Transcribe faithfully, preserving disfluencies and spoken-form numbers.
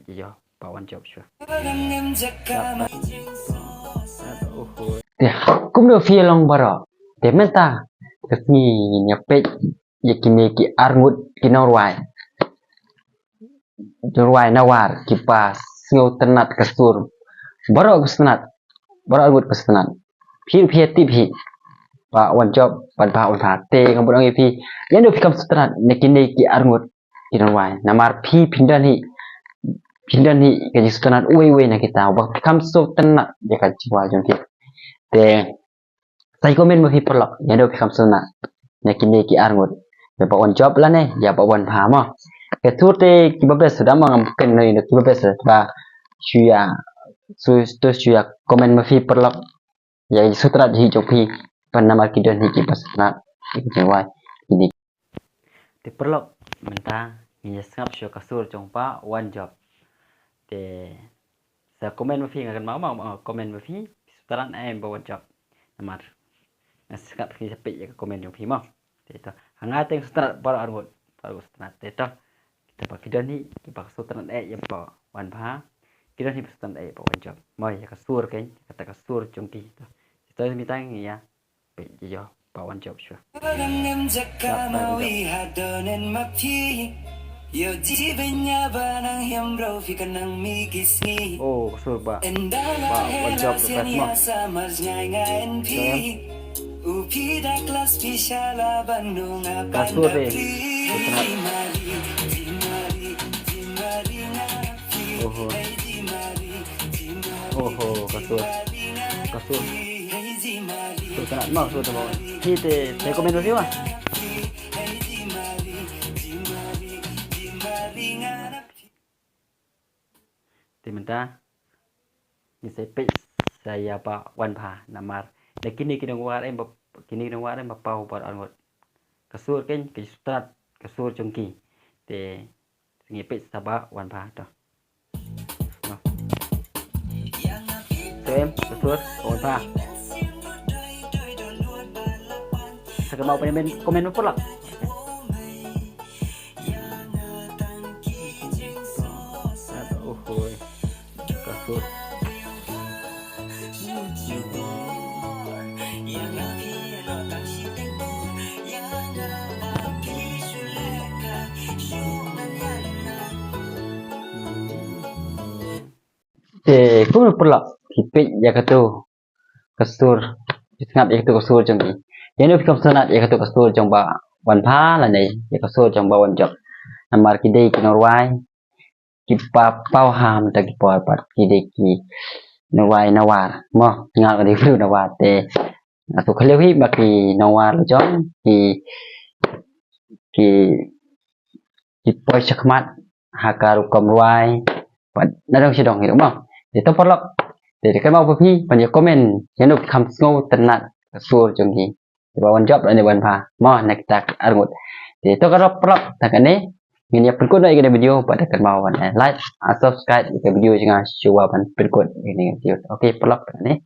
Ïa, ba wan jop shuwa. Te kumno phi long baroh. Te mynta ka sngi ngin ïa peit ïa kine ki arngut ki nongrwai. Nongrwai Nawar kiba sngewtynnat ka sur. Baroh ki sngewtynnat. Baroh arngut ki sngewtynnat. Phi phi tip hi. Ba wan jop, ba ba wan pha. Te nga bud ong ïa phi. Ïa no phi kam sngewtynnat na kine ki arngut ki nongrwai. Namar phi phin don hi. Phin don hi ka jingsngewtynnat uwei uwei na kita. Ba phi kam sngewtynnat ïa ka jingwai jong ki. Te sa comment ma phi paralok, ïa no phi kam sngewtynnat na kine ki arngut. Ïa ba wan jop lane ïa ba wan pha mo. Ka sur te kiba best da ma ngam kren ïa no kiba best ba shu ïa, shu, to shu ïa comment ma phi paralok. Ïa sngewtynnat hi jong phi. Ban namar ki don hi kiba sngewtynnat. Ki wai kine. Te paralok mynta ngin ïa sngap shuwa ka sur jong ba wan jop. Te sa comment ma phi, nga kynmaw ma comment ma phi, sngewtynnat em ba wan jop. Namar nga sngap phi sa peit ïa ka comment jong phi mo. Te to ha nga te sngewtynnat baroh arngut, baroh arngut sngewtynnat. Te to kita ba ki don hi kiba sngewtynnat eh ïa ba wan pha, ki don hi ba sngewtynnat eh ba wan jop. Mo ïa ka sur kein, kata ka sur jong ki to. Te to mynta ngin ïa peit ïa ba wan jop shuwa. Oh, ka sur ba, ba wan jop ka best mo. Ka sur te. Oho. Oho, ka sur. Ka sur. Sur ka na, no, sur ka ba. Hi te, te comment ma phi wa. Te mynta ngin sa peit sa ïa ba wan pha namar da kine ki nongrwai em ba, kine ki nongrwai em ba paw baroh arngut. Ka sur kein ka sngewtynnat ka sur jong ki. Te ngin peit sa ba wan pha to. Em, ka sur ba wan pha. Sa ka mau pynmen comment ma paralok. Oho. Ka sur. Te kumno paralok phi peit ïa kato ka sur, phi sngap ïa kato ka sur jong ki. Ïa no phi kam sngewtynnat ïa kato ka sur jong ba wan pha lane ïa ka sur jong ba wan jop. Namar ki dei ki nongrwai kiba paw ha mynta ki por pat ki dei ki nongrwai Nawar. Mo nga ka dei ki Nawar te. Nga tu khaleu hi ba ki nongrwai la jong ki, ki, ki poi shakhmat ha ka rukom rwai. Pat na dong shi dong hi mo. Te to paralok. Te te kan mau phi ban ïa comment ïa no kam sngewtynnat ka sur jong ki. Te ba wan jop lane wan pha mo na kita arngut. Te to ka rop paralok ta kane. Ngin ïa pynkut noh ïa kane video bad da kan mau ban like, ah, subscribe ïa ka video jong nga shuwa ban pynkut ïa kane video. Okay paralok ta kane.